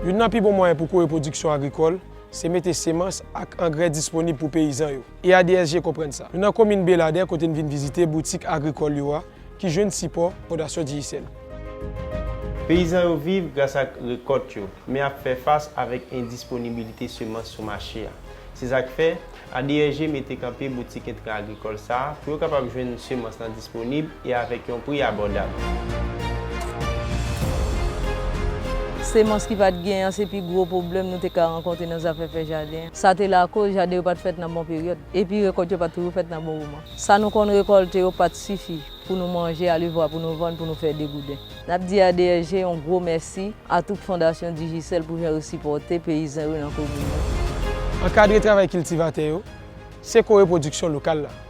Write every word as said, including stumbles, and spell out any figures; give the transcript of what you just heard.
Youn nan pi bon mwayen pou kore pwodiksyon agrikòl, se mete semans ak angrè disponib pou peyizan yo. E A D S G konprann sa. Nou nan komin Beladè kote n vin vizite boutik agrikòl yo a, ki jwenn sipò Fondasyon Digicel. Peyizan yo viv gras ak rekòt yo, men ap fè fas avèk endisponibilite semans sou mache a. Se sa k fè, A D S G mete kanpe boutik entrè agrikòl sa a pou yo kapab jwenn semans lan disponib e avèk yon pri abòdab. Semans ki pa t gen an se pi gwo pwoblèm nou te ka rankontre nan zafè fè jaden. Sa te lakoz jaden yo pa t fèt nan bon peryòd, epi rekòt yo pa t toujou fèt nan bon moman. Sa nou konn rekòlte yo pa t sifi pou nou manje, alevwa pou nou vann, pou nou fè degouden. N ap di A D S G yon gwo mèsi a tout Fondasyon Digicel pou jan yo sipòte peyizan yo nan komin nan. Ankadre travay kiltivatè yo, se kore pwodiksyon lokal la.